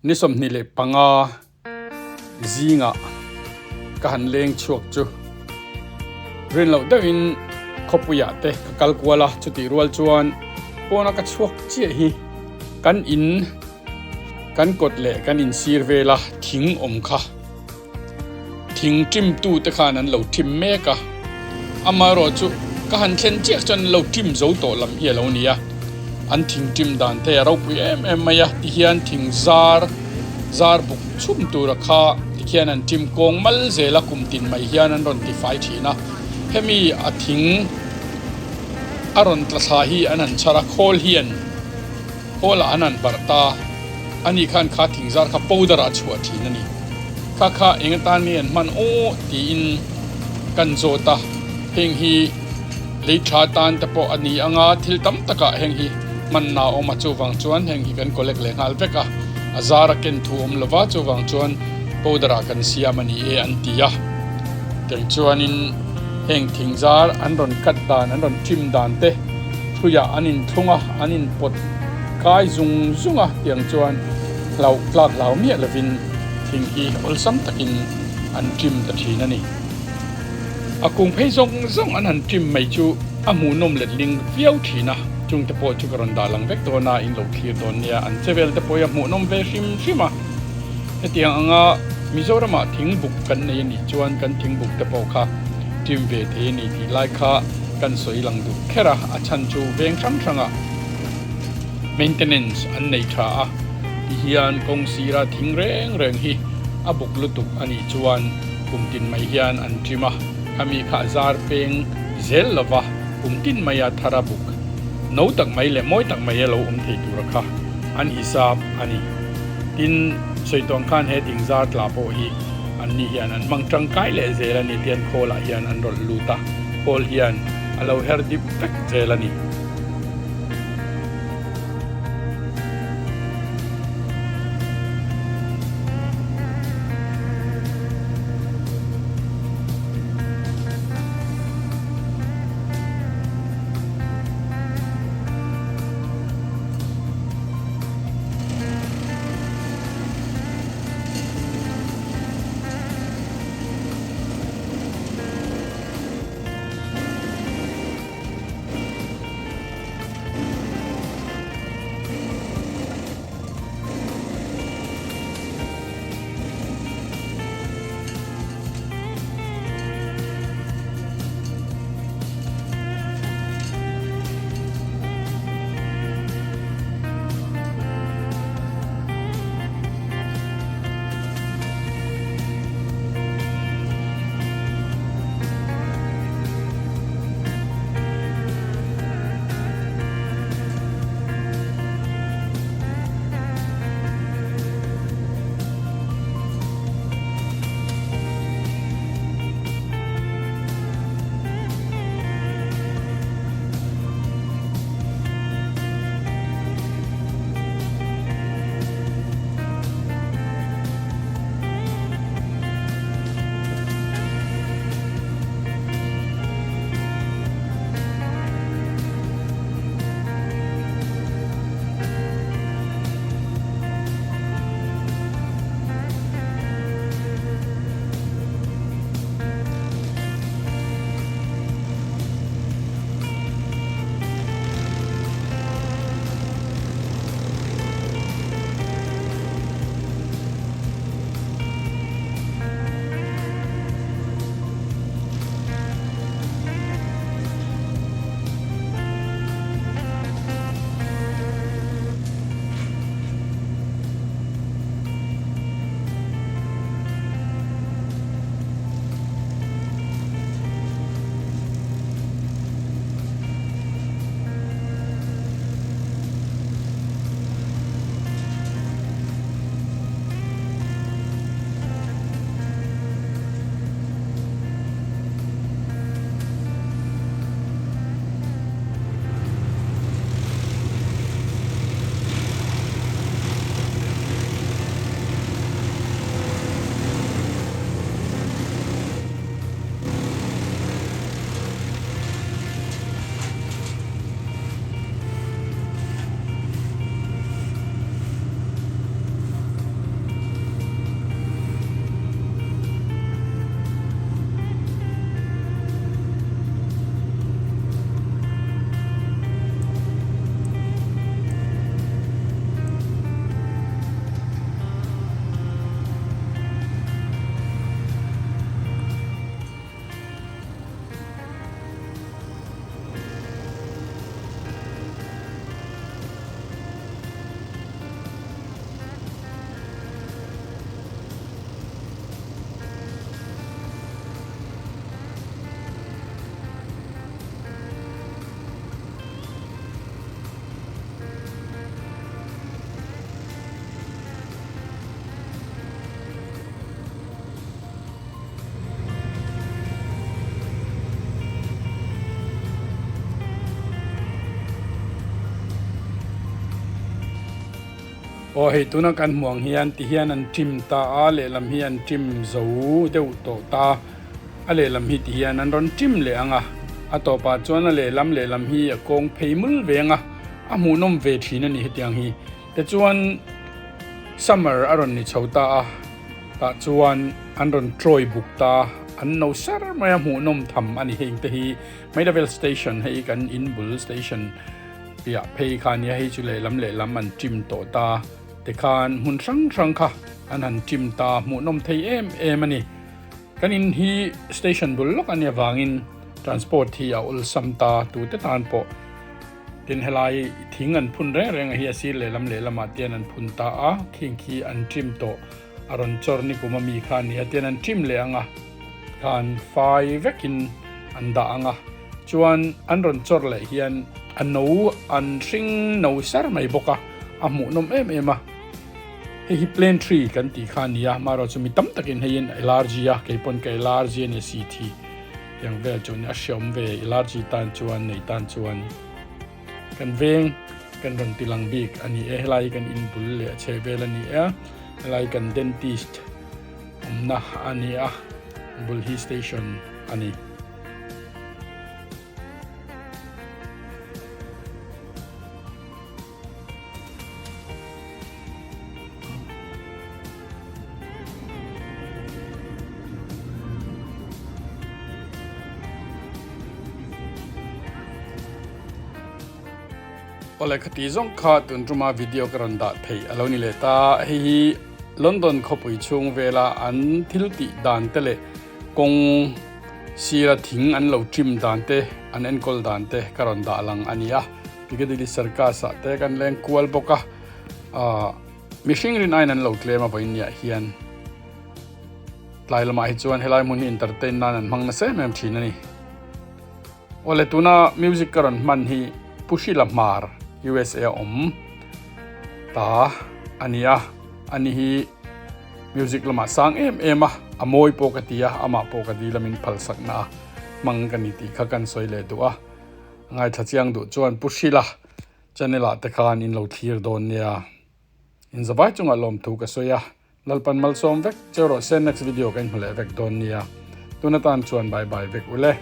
Ni 25 zingah ka han leng chhuak chu rin loh deuhin khawpuiah te ka kal kual a, chutih rual chuan pawna ka chhuak chiah hi kan in kan kawt leh kan insir vela thing awm kha. Thing ṭimtute khan an lo ṭim mek a, amaherawhchu ka han thlen chiah chuan an lo ṭim zo tawh lam hi a lo ni a, an thing ṭim dan te a ropui em em mai a, tihian thing zar zar buk chhum tura kha tikhian an ṭim kawng mal zel a, kum tin mai hian an rawn tifai ṭhin a, hemi a thing a rawn tla thla hi an han chhar a, khawl hian khawlah an han barh ta. Ani khan kha thingzar kha powder ah chhuah thin a ni. Kha kha eng atan nge an hman aw tiin kan zawt a, heng hi lei tha tan te pawh a ni ang a, thil tam takah heng hi hmanna a awm a, chuvang chuan heng hi kan collect leh nghal vek a, a zar a ken thu awm lova chuvang chuan powder ah kan siam a ni e an ti a. Keng chuanin heng thingzar an rawn cut dan an rawn trim dan te thuiah an inthlung a, an inpawt. Kai zung zung a tiang chuan hlauh tlak hlau miah lovin thing hi awlsam takin an ṭim ta ṭhin a ni. A kung phei zawng zawng an han ṭim mai chu a hmuhnawm letling viau ṭhin a, chungte pawh chu ka rawn dah lang vek dawn a, in lo thlir dawn nia, an che vel te pawh hi a hmuhnawm ve hrim hrim a. Hetiang anga Mizoramah thingbuk kan nei a nih chuan kan thingbuk te pawh kha ṭim ve thei a ni tih lai kha kan sawi lang duh kher a, a chhan chu veng hrang hrangah Maintenance an nei tha a, tihian kawng sira thing reng reng hi a buk lutuk a nih chuan kum tin mai hian an ṭim a, khami kha a zar peng zel lova kum tin maia thar a buk no tak mai leh mawi tak mai a lo awm thei tura kha an hisap a ni. Tin, Sawihtawng khan he thing zar tla pawh hi an ni hian an hmang tangkai leh zel a ni tian khawlah hian an rawlh lut a, khawl hian a lo her dip vek zel a ni. Aw hei tuna kan hmuh ang hian ti hian an trim ta a, lehlam hi an trim zo deuh tawh ta. A lehlam hi ti hian an rawn trim leh ang a, a tawpah chuan a lehlam lehlam hi a kawng phei mul ve ang a, a hmuhnawm ve thin a ni hetiang hi. Tichuan summer a rawn ni chho ta a, tah chuan an rawn trawi buk ta a, an no sar mai a, hmuhnawm tham a ni heng te hi. Maida Vale Station hei kan in bul station piah phei kha a nia, hei chu lehlam lehlam an trim tawh ta tikhan hmun hrang hrang kha an han trim ta, hmuhnawm thei em em a ni. Kan in hi station bul lawk a nia vangin transport hi a awlsam ta tute tan pawh tin helai thing an phun reng reng a hi a sir lehlam lehlamah tian an phun ta a khing khi an trim tawh a rawn chawr ni kum ami kha a nia tian an trim leh ang a khan fai vekin an dah ang a chuan an rawn chawr leh hian a no an hring no sar mai bawk a a hmuhnawm em em a. Hei hi plane tree kan tih kha a ni a, amaherawh chu mi tam takin heiin allergy a, kei pawn ka allergy a ni si thi tiang vel chu a hreawm ve allergy tan chuan nei tan chuan kan veng kan rawn ti lang bik a ni e, helai hi kan in bul leh a chheh vel a ni e, helai kan dentist awmna a ni a, bul hi station a ni. Awle khati zawng kha tun tuma video ka rawn dah theih a lo ni leh ta. Hei hi London khawpui chhung vela an thil tih dan te leh kawng sira thing an lo trim dan te an enkawl dan te ka rawn dah lang a ni a. Piccadilly Circus ah te kan leng kual bawk a, ahh mihring rin aiin an lo tlem a vawiin niah hian tlai lamah hi chuan helai hmun hi entertain nan an hmang nasa em em thin a ni. Awle tuna music ka rawn hman hi Pu Hrila Hmar USA a awm ta a ni a, ani hi music lamah sang em em a, a mawi pawh ka ti a, amah pawh ka dil a min phalsakna a hmang ka ni tih kha kan sawi leh duh a. Ngaithla chiang duh chuan Pu Hrila channel ah te khan in lo thlir dawn nia. In zavai chungah lawmthu ka sawi a, Lalpan malsawm vek cheu rawh se next video ka inhmu leh vek dawn nia. Tun atan chuan bye bye vek ule.